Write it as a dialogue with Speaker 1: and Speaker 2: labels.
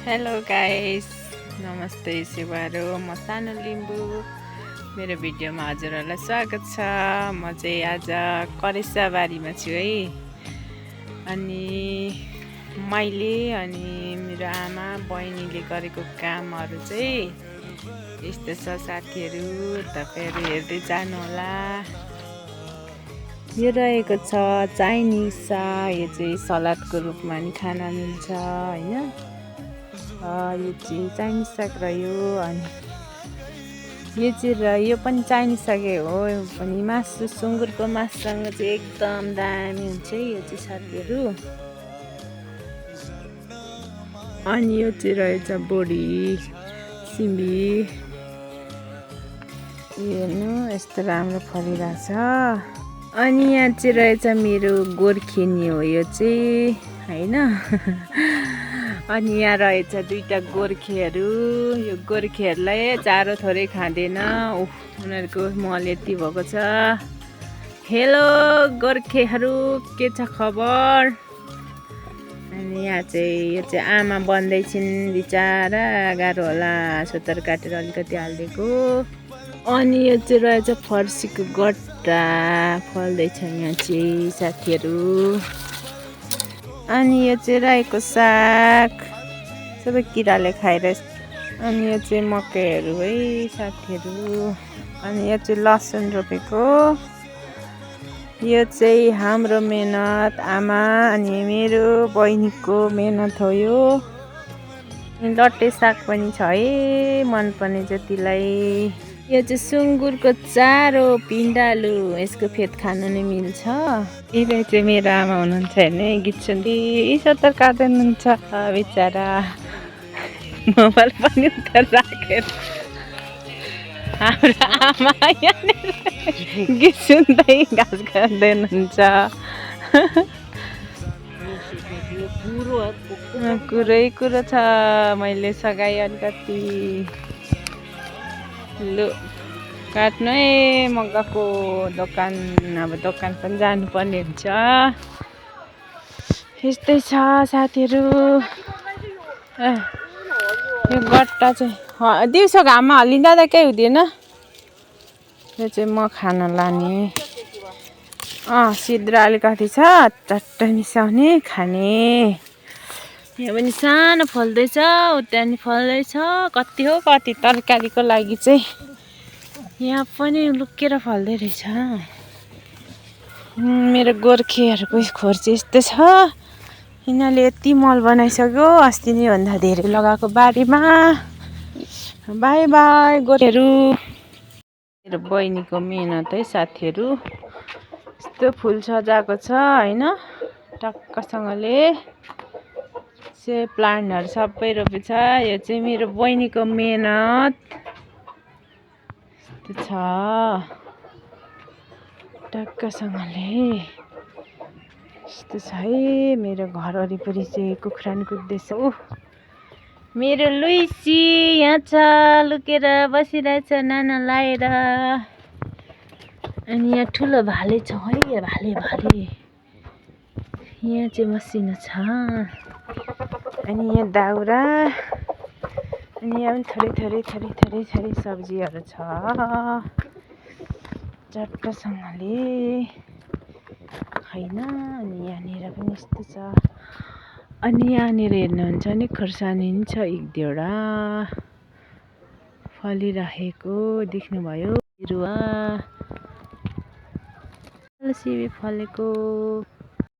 Speaker 1: Hello guys, नमस्ते शिवारो। म सानो लिम्बू। मेरो भिडियोमा हजुरहरूलाई स्वागत छ। म चाहिँ आज करेसाबारीमा छु है। अनि मैले अनि मेरो आमा बहिनीले गरेको कामहरू चाहिँ यस्तो छ साथीहरू, तपाईँहरू हेर्दै जानुहोला। यो रहेको छ चाइनिज साग। यो चाहिँ सलादको रूपमा नि खान मिल्छ हैन। यो चाहिँ चाइनिज साग रह्यो। अनि यो पनि चाइनिज सागै हो। अनि मासु, सुँगुरको मासुसँग चाहिँ एकदम दामी हुन्छ है यो चाहिँ साथीहरू। अनि यो चाहिँ रहेछ बोडी सिमी। हेर्नु यस्तो राम्रो फलिरहेछ। अनि यहाँ चाहिँ रहेछ मेरो गोर्खेनी हो यो चाहिँ हैन। अनि यहाँ रहेछ दुईटा गोर्खेहरू। यो गोर्खेहरूलाई चारो थोरै खाँदैन। उनीहरूको मल यति भएको छ। हेलो गोर्खेहरू, के छ खबर? अनि यहाँ चाहिँ यो चाहिँ आमा बन्दैछिन्, बिचारा गाह्रो होला सोतर काटेर अलिकति हालिदिएको। अनि यो चाहिँ रहेछ फर्सीको गट्टा फल्दैछ यहाँ चाहिँ साथीहरू। अनि यो चाहिँ रायोको साग सबै किराले खाएर। अनि यो चाहिँ मकैहरू है साथीहरू। अनि यो चाहिँ लसुन रोपेको। यो चाहिँ हाम्रो मेहनत, आमा अनि मेरो बहिनीको मेहनत हो यो। लट्टे साग पनि छ है मनपर्ने जतिलाई। यो चाहिँ सुँगुरको चारो पिँडालु। यसको फेद खानु नै मिल्छ। यिनी चाहिँ मेरो आमा हुनुहुन्छ हेर्ने, गीत सुन्दै सतर काट्दै हुनुहुन्छ बिचरा। मोबाइल पनि उता राखेर हाम्रो आमा यहाँनिर गीत सुन्दै घाँस काट्दै हुनुहुन्छ। कुरै कुरो छ, मैले सघाएँ अलिकति। लु काट्नु है, म गएको दोकान। अब दोकान पनि जानुपर्ने हुन्छ। यस्तै छ साथीहरू। यो गट्टा चाहिँ दिउँसो घाममा हल्लिँदा त केही हुँदैन। यो चाहिँ म खान लाने। सिद्रा अलिकति छ, चट्टै मिसाउने खाने। यहाँ पनि सानो फल्दैछ, उता नि फल्दैछ। कति हो कति तरकारीको लागि चाहिँ यहाँ पनि लुकेर फल्दै रहेछ। मेरो गोर्खेहरूको खोर चाहिँ यस्तो छ। यिनीहरूले यति मल बनाइसक्यो, अस्ति नै भन्दा धेरै लगाएको बारीमा। बाई बाई गोर्खेहरू। मेरो बहिनीको मेहनत है साथीहरू। यस्तो फुल सजाएको छ हैन, टक्कसँगले। प्लान्टहरू सबै रोपेछ। यो चाहिँ मेरो बहिनीको मेहनत यस्तो छ टक्कसँगले। यस्तो छ है। मेरो घर वरिपरि चाहिँ कुखुरा नि कुद्दैछ। मेरो लुइसी यहाँ छ, लुकेर बसिरहेछ नाना लाएर। अनि यहाँ ठुलो भाले छ है, भाले यहाँ चाहिँ मसिनो छ। अनि यहाँ दाउरा। अनि यहाँ पनि थोरै सब्जीहरू छ चट्टसँगले हैन। अनि यहाँनिर पनि यस्तो छ। अनि यहाँनिर हेर्नुहुन्छ नि खोर्सानी नि छ, एक दुईवटा फलिरहेको देख्नुभयो। बिरुवा सिमी फलेको।